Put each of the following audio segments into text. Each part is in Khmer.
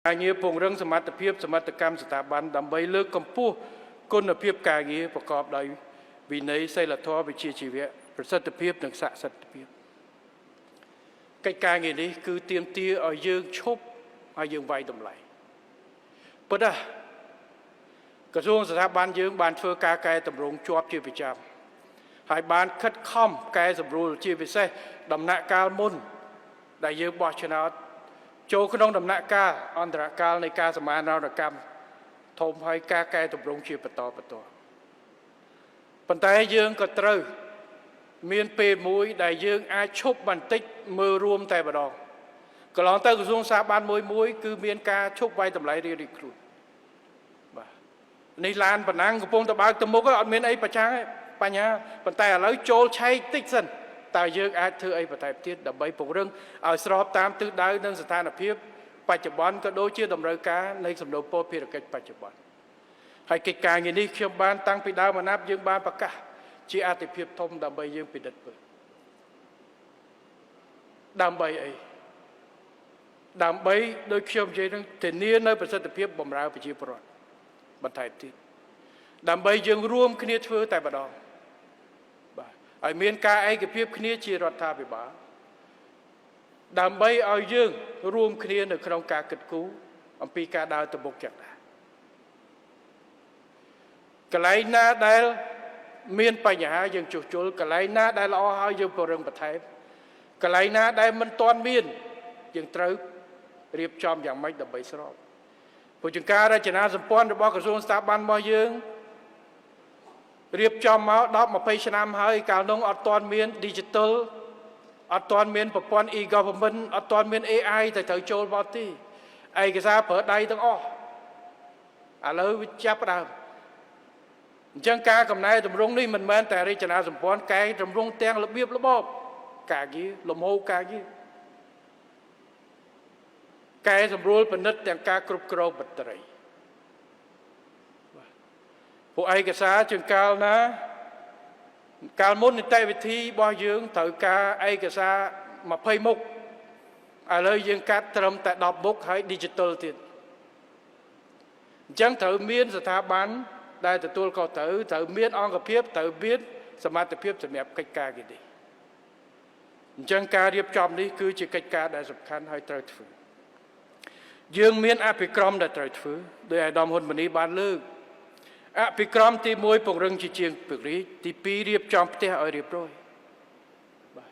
ការងារពង្រឹងសមត្ថភាពសមត្ថកម្មស្ថាប័នដើម្បីលើកកម្ពស់គុណភាពការងារប្រកបដោយវិន័យសីលធម៌វិជ្ជាជីវៈប្រសិទ្ធភាពនិងស័ក្តិសិទ្ធិភាពកិច្ចការងារនេះគឺទាមទារឲ្យយើងឈប់ឲ្យយើងវាយតម្លៃប៉ុន្តែក្រសួងស្ថាប័នយើងបានធ្វើការកែតម្រង់ជាប់ជាប្រចាំហើយបានខិតខំកែសម្រួលជាពិសេសដំណាក់កាលមុនដែលយើងបោះឆ្នោតចូលក្នុងដំណាក់កាលអន្តរកាលនៃការសមាហរណកម្មធំហើយការកែតម្រង់ជាបន្តបន្ទាប់ប៉ុន្តែយើងក៏ត្រូវមានពេលមួយដែលយើងអាចឈប់បន្តិចមើលរួមតែម្ដងកន្លងទៅក្រសួងស្ថាប័នមួយមួយគឺមានការឈប់វាយតម្លៃរៀងៗខ្លួនបាទនេះឡានប៉ុណ្ណាំងកំពុងតែបើកទៅមុខអត់មានអីប្រចាំងបញ្ហាប៉ុន្តែឥឡូវចូលឆែកតិចសិនតើយើងអាចធ្វើអីបន្ថែមទៀតដើម្បីពង្រឹងឲ្យស្របតាមទិសដៅនិងស្ថានភាពបច្ចុប្បន្នក៏ដូចជាតម្រូវការនៃសំណូមពរភារកិច្ចបច្ចុប្បន្នហើយកិច្ចការងារនេះខ្ញុំបានតាំងពីដើមអាណត្តិយើងបានប្រកាសជាអតិភិបធំដើម្បីយើងពិនិត្យមើលដើម្បីអីដើម្បីដោយខ្ញុំនិយាយនឹងធានានៅប្រសិទ្ធភាពបម្រើប្រជាពលរដ្ឋបន្ថែមទៀតដើម្បីយើងរួមគ្នាធ្វើតែម្ដងបាទឲ្យមានការឯកភាពគ្នាជារដ្ឋាភិបាលដើម្បីឲ្យយើងរួមគ្នានៅក្នុងការគិតគូរអំពីការដើរទៅមុខយ៉ាងណាកន្លែងណាដែលមានបញ្ហាយើងជួសជុលកន្លែងណាដែលល្អហើយយើងពង្រឹងបន្ថែមកន្លែងណាដែលមិនទាន់មានយើងត្រូវរៀបចំយ៉ាងម៉េចដើម្បីស្របព្រោះជាការរចនាសម្ព័ន្ធរបស់ក្រសួងស្ថាប័នរបស់យើងរៀបចំមក10 20ឆ្នាំហើយកាលនោះអត់ទាន់មាន digital អត់ទាន់មានប្រព័ន្ធ e-government អត់ទាន់មាន AI តែត្រូវចូលមកទេឯកសារប្រើដៃទាំងអស់ឥឡូវវាចាប់ផ្ដើមអញ្ចឹងការកំណែតម្រង់នេះមិនមែនតែរចនាសម្ព័ន្ធកែតម្រង់ទាំងរបៀបរបបការងារលំហូរការងារកែសម្រួលពិនិត្យទាំងការគ្រប់គ្រងមន្ត្រីពួកឯកសារជាងកាលណាកាលមុននីតិវិធីរបស់យើងត្រូវការឯកសារ20មុខឥឡូវយើងកាត់ត្រឹមតែ10មុខហើយ digital ទៀតអញ្ចឹងត្រូវមានស្ថាប័នដែលទទួលខុសត្រូវត្រូវមានអង្គភាពត្រូវមានសមត្ថភាពសម្រាប់កិច្ចការគេនេះអញ្ចឹងការរៀបចំនេះគឺជាកិច្ចការដែលសំខាន់ហើយត្រូវធ្វើយើងមានអភិក្រមដែលត្រូវធ្វើដោយអាយដាមហ៊ុនម៉ាណីបានលើកអភិក្រមទី1ពង្រឹងជាជាងពង្រីកទី2រៀបចំផ្ទះឲ្យរៀបរយបាទ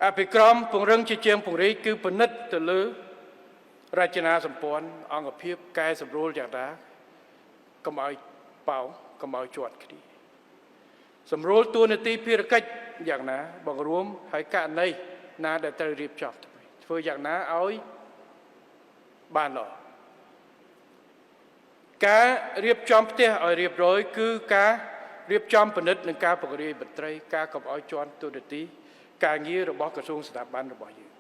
អភិក្រមពង្រឹងជាជាងពង្រីកគឺពិនិត្យទៅលើរចនាសម្ព័ន្ធអង្គភាពកែសម្រួលយ៉ាងណាកុំឲ្យប៉ោងកុំឲ្យជាប់គ្នាសម្រួលតួនាទីភារកិច្ចយ៉ាងណាបង្រួមហើយករណីណាដែលត្រូវរៀបចំធ្វើយ៉ាងណាឲ្យបានល្អការរៀបចំផ្ទះឲ្យរៀបរយគឺការរៀបចំពិនិត្យនិងការពង្រាយមន្ត្រីការកុំឲ្យជាន់តួនាទីការងាររបស់ក្រសួងស្ថាប័នរបស់យើង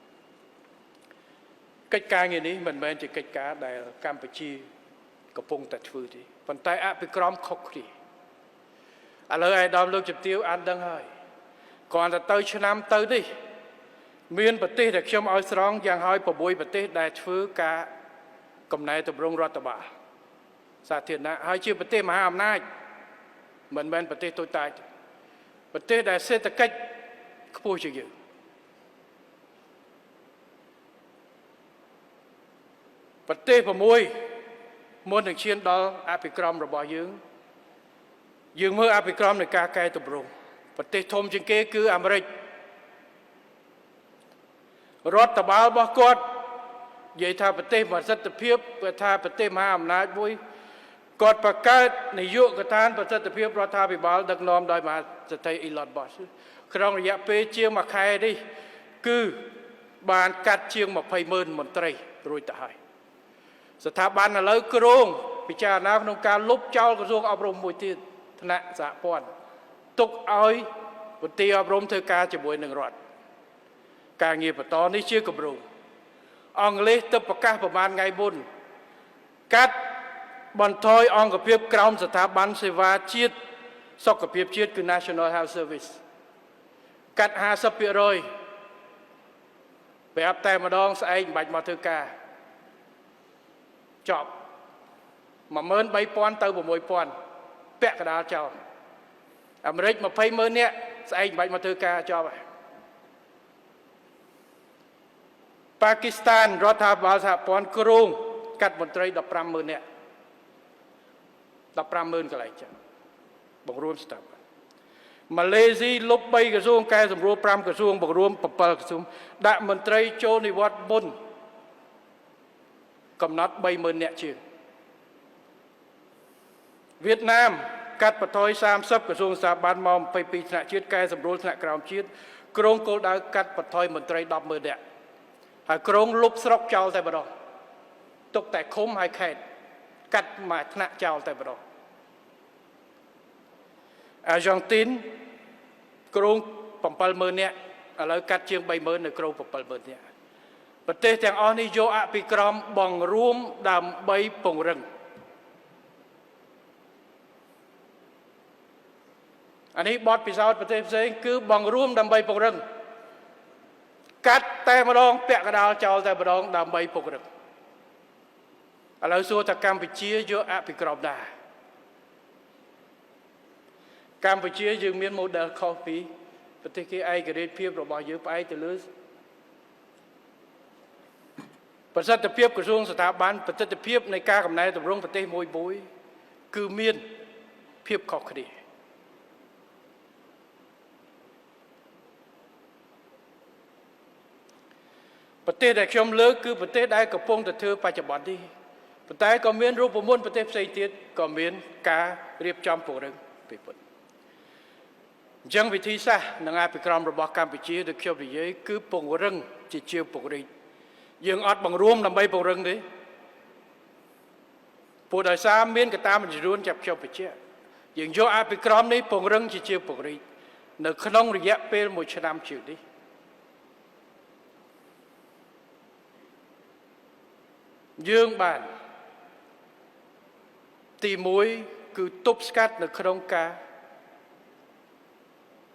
កិច្ចការងារនេះមិនមែនជាកិច្ចការដែលកម្ពុជាកំពុងតែធ្វើទេប៉ុន្តែអភិក្រមខុសគ្នាឥឡូវឯកឧត្តមលោកជំទាវអានដឹងហើយគ្រាន់តែទៅឆ្នាំទៅនេះមានប្រទេសដែលខ្ញុំឲ្យស្រង់យ៉ាងហើយ6ប្រទេសដែលធ្វើការកំណែតម្រង់រដ្ឋបាលសាធារណៈហើយជាប្រទេសមហាអំណាចមិនមែនប្រទេសតូចតាចប្រទេសដែលសេដ្ឋកិច្ចខ្ពស់ជាងយើងប្រទេស6មុននឹងឈានដល់អភិក្រមរបស់យើងយើងមើលអភិក្រមនៃការកែតម្រង់ប្រទេសធំជាងគេគឺអាមេរិករដ្ឋបាលរបស់គាត់និយាយថាប្រទេសប្រសិទ្ធភាពគាត់ថាប្រទេសមហាអំណាចមួយគាត់បង្កើតនាយកដ្ឋានប្រសិទ្ធភាពរដ្ឋាភិបាលដឹកនាំដោយមហាសេដ្ឋី Elon Musk ក្នុងរយៈពេលជាងមួយខែនេះគឺបានកាត់ជាង20ម៉ឺនមន្ត្រីរួចទៅហើយស្ថាប័នឥឡូវគ្រោងពិចារណាក្នុងការលុបចោលក្រសួងអប់រំមួយទៀតថ្នាក់សហព័ន្ធទុកឲ្យមន្ទីរអប់រំធ្វើការជាមួយនឹងរដ្ឋការងារបន្តនេះជាគម្រោងអង់គ្លេសទៅប្រកាសប្រហែលថ្ងៃមុនកាត់បន្ថយអង្គភាពក្រោមស្ថាប័នសេវាជាតិសុខភាពជាតិគឺ National Health Service កាត់50%ប្រាប់តែម្ដងស្អែកមិនបាច់មកធ្វើការ ចប់13000ទៅ6000ពាក់កណ្ដាលចោលអាមេរិក20ម៉ឺននាក់ស្អែកមិនបាច់មកធ្វើការចប់ហើយប៉ាគីស្ថានរដ្ឋាភិបាលសហព័ន្ធគ្រោងកាត់មន្ត្រី150,000នាក់150,000កន្លែងចឹងបង្រួមស្ថាប័នម៉ាឡេស៊ីលុប3ក្រសួងកែសម្រួល5ក្រសួងបង្រួម7ក្រសួងដាក់មន្ត្រីចូលនិវត្តន៍មុនកំណត់30000នាក់ជាងវៀតណាមកាត់បន្ថយ30ក្រសួងស្ថាប័នមក22ថ្នាក់ជាតិកែសម្រួលថ្នាក់ក្រោមជាតិគ្រោងគោលដៅកាត់បន្ថយមន្ត្រី100,000នាក់ហើយគ្រោងលុបស្រុកចោលតែម្ដងទុកតែឃុំហើយខេត្តកាត់មួយថ្នាក់ចោលតែម្ដងអាហ្សង់ទីនគ្រោង70000នាក់ឥឡូវកាត់ជាង30000នៅគ្រោង70000នាក់ប្រទេសទាំងអស់នេះយកអភិក្រមបង្រួមដើម្បីពង្រឹងអានេះបទពិសោធន៍ប្រទេសផ្សេងគឺបង្រួមដើម្បីពង្រឹងកាត់តែម្ដងពាក់កណ្ដាលចោលតែម្ដងដើម្បីពង្រឹងឥឡូវសួរថាកម្ពុជាយកអភិក្រមដែរកម្ពុជាយើងមាន model ខុសពីប្រទេសគេឯករាជ្យភាពរបស់យើងផ្អែកទៅលើប្រសិទ្ធភាពក្រសួងស្ថាប័នប្រសិទ្ធភាពនៃការកំណែតម្រង់ប្រទេសមួយមួយគឺមានភាពខុសគ្នាប្រទេសដែលខ្ញុំលើកគឺប្រទេសដែលកំពុងតែធ្វើបច្ចុប្បន្ននេះប៉ុន្តែក៏មានរូបមន្តប្រទេសផ្សេងទៀតក៏មានការរៀបចំពង្រឹងពីពុទ្ធអញ្ចឹងវិធីសាស្ត្រនិងអភិក្រមរបស់កម្ពុជាដែលខ្ញុំនិយាយគឺពង្រឹងជាជាងពង្រីកយើងអត់បង្រួមដើម្បីពង្រឹងទេព្រោះដោយសារមានកត្តាមួយចំនួនចាប់ខ្ញុំបញ្ជាក់យើងយកអភិក្រមនេះពង្រឹងជាជាងពង្រីកនៅក្នុងរយៈពេល1ឆ្នាំជាងនេះយើងបានទី1គឺទប់ស្កាត់នៅក្នុងការ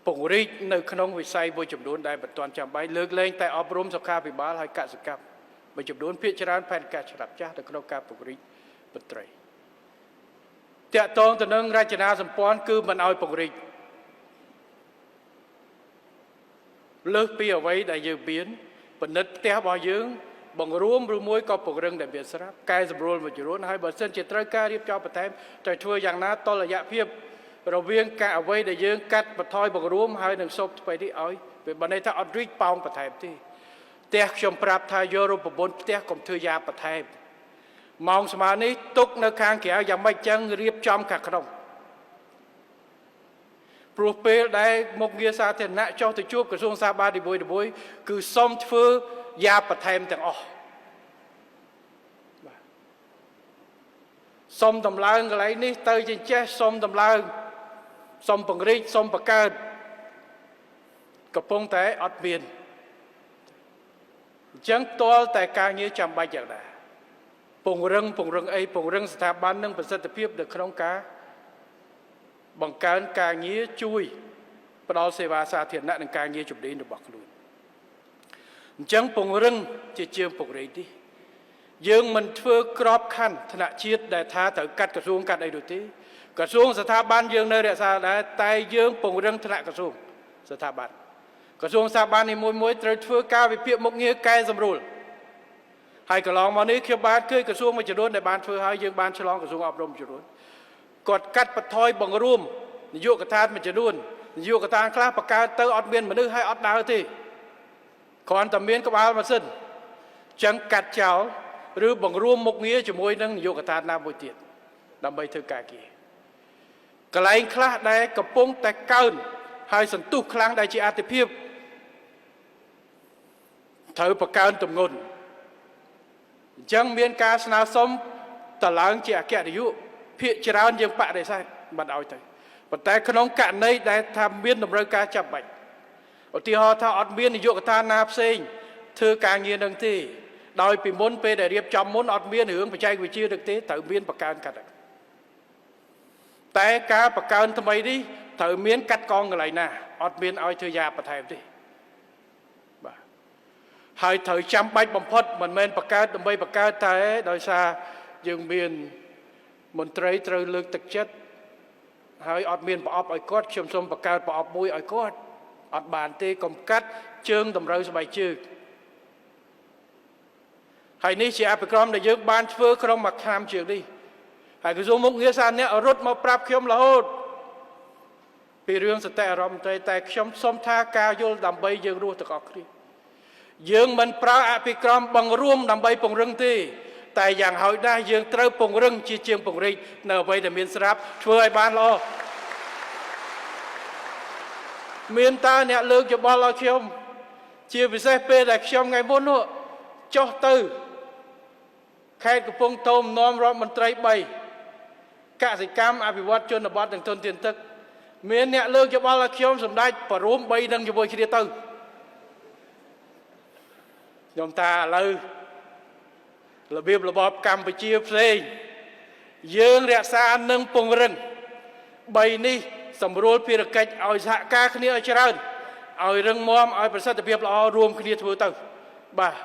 ពង្រីកនៅក្នុងវិស័យមួយចំនួនដែលមិនទាន់ចាំបាច់លើកលែងតែអប់រំសុខាភិបាលហើយកសិកម្មមួយចំនួនភាគច្រើនផែនការច្បាប់ចាស់នៅក្នុងការពង្រីកមន្ត្រីតាក់ទងទៅនឹងរចនាសម្ព័ន្ធគឺមិនឲ្យពង្រីកលើសពីអ្វីដែលយើងមានពិនិត្យផ្ទះរបស់យើងបង្រួមឬមួយក៏ពង្រឹងដែលមានស្រាប់កែសម្រួលមួយចំនួនហើយបើសិនជាត្រូវការរៀបចំបន្ថែមត្រូវធ្វើយ៉ាងណាតុល្យភាពរវាងការអ្វីដែលយើងកាត់បន្ថយបង្រួមហើយនឹងសូបថ្មីនេះឲ្យវាបើន័យថាអត់រីកប៉ោងបន្ថែមទេផ្ទះខ្ញុំប្រាប់ថាយករូបមន្តផ្ទះកុំធ្វើយ៉ាបន្ថែមម៉ោងស្មើនេះទុកនៅខាងក្រៅយ៉ាងម៉េចចឹងរៀបចំខាងក្នុងព្រោះពេលដែលមុខងារសាធារណៈចុះទៅជួបក្រសួងសាបាលនីមួយៗគឺសុំធ្វើយ៉ាបន្ថែមទាំងអស់សុំតម្លើងកន្លែងនេះទៅជាចេះសុំតម្លើងសុំពង្រីកសុំបង្កើតកំពុងតែអត់មានអញ្ចឹងទាល់តែការងារចាំបាច់យ៉ាងណាពង្រឹងពង្រឹងអីពង្រឹងស្ថាប័ននិងប្រសិទ្ធភាពនៅក្នុងការបង្កើនការងារជួយផ្ដល់សេវាសាធារណៈនិងការងារជំនាញរបស់ខ្លួនអញ្ចឹងពង្រឹងជាជាងពង្រីកនេះយើងមិនធ្វើក្របខ័ណ្ឌថ្នាក់ជាតិដែលថាត្រូវកាត់ក្រសួងកាត់អីនោះទេក្រសួងស្ថាប័នយើងនៅរក្សាដែរតែយើងពង្រឹងថ្នាក់ក្រសួងស្ថាប័នក្រសួងស្ថាប័ននីមួយៗត្រូវធ្វើការវិភាគមុខងារកែសម្រួលហើយកន្លងមកនេះខ្ញុំបានឃើញក្រសួងមួយចំនួនដែលបានធ្វើហើយយើងបានឆ្លងក្រសួងអប់រំមួយចំនួនគាត់កាត់បន្ថយបង្រួមនាយកដ្ឋានមួយចំនួននាយកដ្ឋានខ្លះបង្កើតទៅអត់មានមនុស្សហើយអត់ដើរទេគ្រាន់តែមានក្បាលម៉ាស៊ីនចឹងកាត់ចោលឬបង្រួមមុខងារជាមួយនឹងនាយកដ្ឋានណាមួយទៀតដើម្បីធ្វើការងារកន្លែងខ្លះដែលកំពុងតែកើនហើយសន្ទុះខ្លាំងដែលជាអតិភិបត្រូវបង្កើនទម្ងន់អញ្ចឹងមានការស្នើសុំតឡើងជាអគ្គនាយកភាគច្រើនយើងបដិសេធមិនឲ្យទៅប៉ុន្តែក្នុងករណីដែលថាមានតម្រូវការចាំបាច់ឧទាហរណ៍ថាអត់មាននាយកដ្ឋានណាផ្សេងធ្វើការងារនឹងទេដោយពីមុនពេលដែលរៀបចំមុនអត់មានរឿងបច្ចេកវិទ្យានឹងទេត្រូវមានបង្កើនកាត់តែការបង្កើនថ្មីនេះត្រូវមានកាត់កងកន្លែងណាអត់មានឲ្យធ្វើយ៉ាបន្ថែមទេបាទហើយត្រូវចាំបាច់បំផុតមិនមែនបង្កើតដើម្បីបង្កើតតែដោយសារ យើងមានមន្ត្រីត្រូវលើកទឹកចិត្តហើយអត់មានប្រអប់ឲ្យគាត់ខ្ញុំសូមបង្កើតប្រអប់មួយឲ្យគាត់អត់បានទេកុំកាត់ជើងតម្រូវស្បែកជើងហើយនេះជាអភិក្រមដែលយើងបានធ្វើក្នុងមួយឆ្នាំជាងនេះហើយក្រសួងមុខងារសាធារណៈរត់មកប្រាប់ខ្ញុំរហូតពីរឿងសតិអារម្មណ៍ត្រីតែខ្ញុំសូមថាការយល់ដើម្បីយើងរស់ទាំងអស់គ្នាយើងមិនប្រើអភិក្រមបង្រួមដើម្បីពង្រឹងទេតែយ៉ាងហោចណាស់យើងត្រូវពង្រឹងជាជាងពង្រីកនៅអ្វីដែលមានស្រាប់ធ្វើឲ្យបានល្អមានតើអ្នកលើកយោបល់ឲ្យខ្ញុំជាពិសេសពេលដែលខ្ញុំថ្ងៃមុននោះចុះទៅខេត្តកំពង់ធំនាំរដ្ឋមន្ត្រី3កសិកម្មអភិវឌ្ឍជនបទនិងទុនធានទឹកមានអ្នកលើកយោបល់ឲ្យខ្ញុំសម្ដេចបរួម3នឹងជាមួយគ្នាទៅខ្ញុំថាឥឡូវរបៀបរបបកម្ពុជាផ្សេងយើងរក្សានិងពង្រឹង3នេះសម្រួលភារកិច្ចឲ្យសហការគ្នាឲ្យច្រើនឲ្យរឹងមាំឲ្យប្រសិទ្ធភាពល្អរួមគ្នាធ្វើទៅបាទ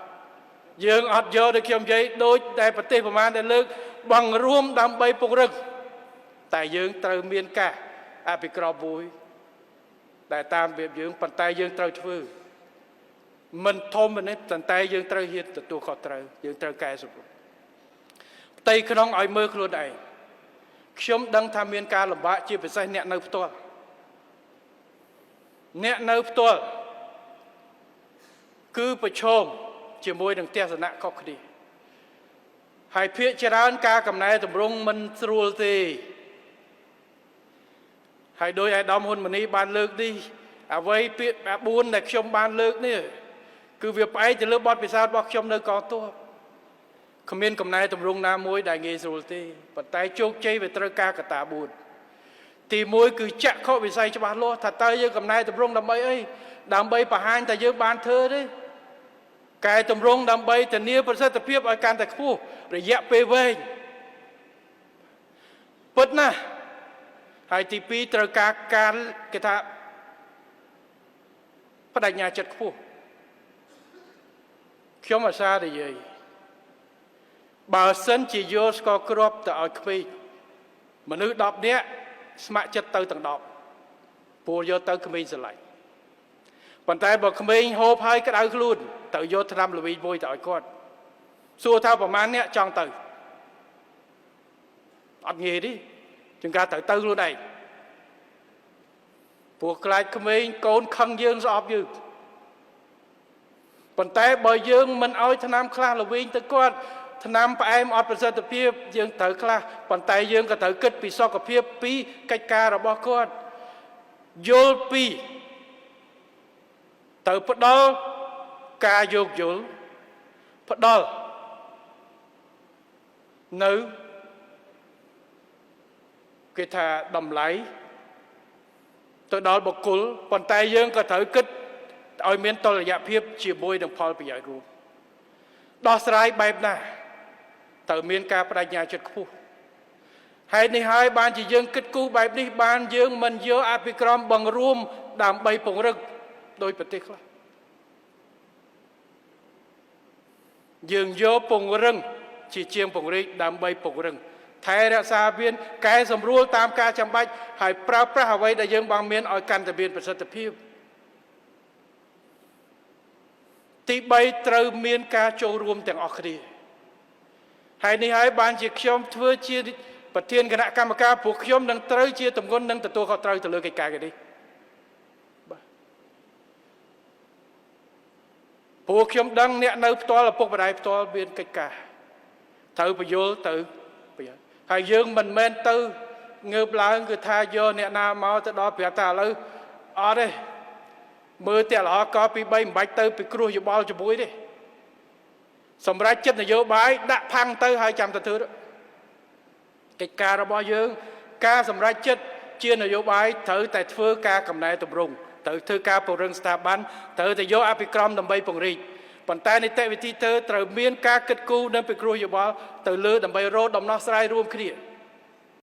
យើងអត់យកដូចខ្ញុំនិយាយដូចតែប្រទេសប្រមាណដែលលើកបង្រួមដើម្បីពង្រឹងតែយើងត្រូវមានការអភិក្រមមួយដែលតាមរបៀបយើងប៉ុន្តែយើងត្រូវធ្វើមិនធំនេះប៉ុន្តែយើងត្រូវហ៊ានទទួលខុសត្រូវយើងត្រូវកែសម្រួលផ្ទៃក្នុងឲ្យមើលខ្លួនឯងខ្ញុំដឹងថាមានការលំបាកជាពិសេសអ្នកនៅផ្ទាល់អ្នកនៅផ្ទាល់គឺប្រឈមជាមួយនឹងទស្សនៈខុសគ្នាហើយភាគច្រើនការកំណែតម្រង់មិនស្រួលទេហើយដោយអាដាមហ៊ុនម៉ាណីបានលើកនេះអ្វីពាក្យ4ដែលខ្ញុំបានលើកនេះគឺវាផ្អែកទៅលើបទពិសោធន៍របស់ខ្ញុំនៅកងទ័ពគ្មានកំណែតម្រង់ណាមួយដែលងាយស្រួលទេប៉ុន្តែជោគជ័យវាត្រូវការកត្តា4ទី1គឺចក្ខុវិស័យច្បាស់លាស់ថាតើយើងកំណែតម្រង់ដើម្បីអីដើម្បីបង្ហាញថាយើងបានធ្វើទេកែតម្រង់ដើម្បីធានាប្រសិទ្ធភាពឲ្យកាន់តែខ្ពស់រយៈពេលវែងពិតណាស់ហើយទី2ត្រូវការការគេថាបដិញ្ញាចិត្តខ្ពស់ខ្ញុំអាសានិយាយបើសិនជាយកស្ករគ្រាប់ទៅឲ្យក្មេងមនុស្ស10នាក់ស្ម័គ្រចិត្តទៅទាំង10ព្រោះយកទៅក្មេងស្រឡាញ់ប៉ុន្តែបើក្មេងហូបហើយក្តៅខ្លួនទៅយកថ្នាំល្វីងមួយទៅឲ្យគាត់សួរថាប្រមាណអ្នកចង់ទៅអត់ងាយទេជាងការត្រូវទៅខ្លួនឯងព្រោះខ្លាចក្មេងកូនខឹងយើងស្អប់យើងប៉ុន្តែបើយើងមិនឲ្យថ្នាំខ្លះល្វីងទៅគាត់ថ្នាំផ្អែមអត់ប្រសិទ្ធភាពយើងត្រូវខ្លះប៉ុន្តែយើងក៏ត្រូវគិតពីសុខភាពពីកិច្ចការរបស់គាត់យល់ពីត្រូវផ្ដល់ការយោគយល់ផ្ដល់នៅគេថាតម្លៃទៅដល់បុគ្គលប៉ុន្តែយើងក៏ត្រូវគិតឲ្យមានតុល្យភាពជាមួយនឹងផលប្រយោជន៍រួមដោះស្រាយបែបណាត្រូវមានការបដិញ្ញាចិត្តខ្ពស់ហេតុនេះហើយបានជាយើងគិតគូរបែបនេះបានយើងមិនយកអភិក្រមបង្រួមដើម្បីពង្រឹងដោយប្រទេសខ្លះយើងយកពង្រឹងជាជាងពង្រីកដើម្បីពង្រឹងថែរក្សាមានកែសម្រួលតាមការចាំបាច់ហើយប្រើប្រាស់អ្វីដែលយើងបានមានឲ្យកាន់តែមានប្រសិទ្ធភាពទី3ត្រូវមានការចូលរួមទាំងអស់គ្នាហើយនេះហើយបានជាខ្ញុំធ្វើជាប្រធានគណៈកម្មការព្រោះខ្ញុំនឹងត្រូវជាទម្ងន់នឹងទទួលខុសត្រូវទៅលើកិច្ចការនេះបាទព្រោះខ្ញុំដឹងអ្នកនៅផ្ទាល់ឪពុកម្ដាយផ្ទាល់មានកិច្ចការត្រូវបញ្យល់ទៅប្រយ័ត្នហើយយើងមិនមែនទៅងើបឡើងគឺថាយកអ្នកណាមកទៅដល់ប្រាប់ថាឥឡូវអត់ទេមើលតែល្អកពី3មិនបាច់ទៅពិគ្រោះយោបល់ជាមួយទេសម្រាប់ចិត្តនយោបាយដាក់ផាំងទៅហើយចាំទៅធ្វើកិច្ចការរបស់យើងការសម្រេចចិត្តជានយោបាយត្រូវតែធ្វើការកំណែតម្រង់ត្រូវធ្វើការពង្រឹងស្ថាប័នត្រូវតែយកអភិក្រមដើម្បីពង្រីកប៉ុន្តែនីតិវិធីធ្វើត្រូវមានការគិតគូរនិងពិគ្រោះយោបល់ទៅលើដើម្បីរកដំណោះស្រាយរួមគ្នា។